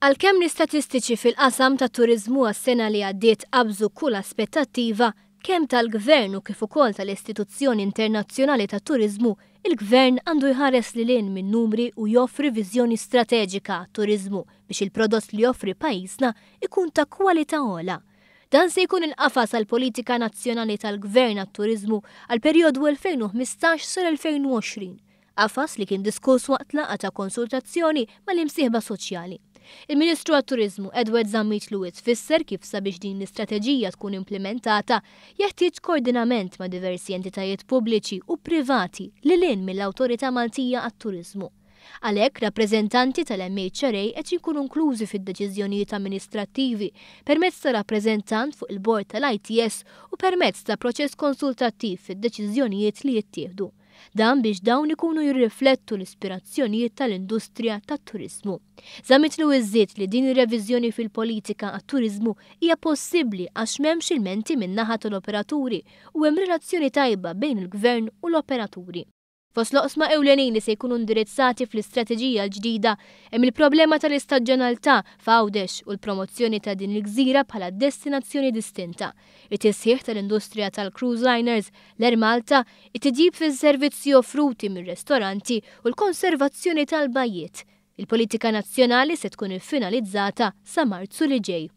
Għalkemm l-istatistiċi fil-qasam tat-turiżmu għas-sena li għaddiet qabżu kull aspettattiva, kemm tal-Gvern u kif ukoll tal-istituzzjoni internazzjonali tat-turiżmu, il-Gvern għandu jħares lil hinn min-numri u joffri viżjoni strateġika għat-turiżmu biex il-prodott li joffri pajjiżna jkun ta' kwalità ogħla. Dan se jkun il-qafas għall-politika nazzjonali tal-Gvern għat-turiżmu għall-perjodu 2015 sal-2020. Qafas li kien diskuss waqt laqgħa ta' konsultazzjoni mal-imsieħba soċjali. Il-Ministru għat-Turiżmu Edward Zammit Lewis fisser kif sabiex din l-istrateġija tkun implimentata jeħtieġ koordinament ma' diversi entitajiet pubbliċi u privati lil hinn mill-Awtorità Maltija għat-Turiżmu. Għalhekk, rappreżentanti tal-MHRA qed jinkunu inklużi fid-deċiżjonijiet amministrattivi permezz ta' rappreżentant fuq il-bord tal-ITS u permezz ta' proċess konsultattiv fid-deċiżjonijiet li jittieħdu. Dan biex dawn ikunu jirriflettu l-ispirazzjonijiet tal-industrija tat-turiżmu. Zammit Lewis żied li din ir-reviżjoni fil-politika għat-turiżmu hija possibbli għax m'hemmx ilmenti min-naħa tal-operaturi u hemm relazzjoni tajba bejn il-Gvern u l-operaturi. Fost l-oqsma ewlenin li se jkunu indirizzati fl-istrateġija l-ġdida hemm il-problema tal-istaġjonalità f'Għawdex u l-promozzjoni ta' din il-gżira bħala destinazzjoni distinta, it-tisħiħ tal-industrija tal-cruise liners, l-Air Malta, it-titjib fis-servizzi offruti mir-restoranti u l-konservazzjoni tal-bajjiet. Il-politika nazzjonali se tkun iffinalizzata sa Marzu li ġej.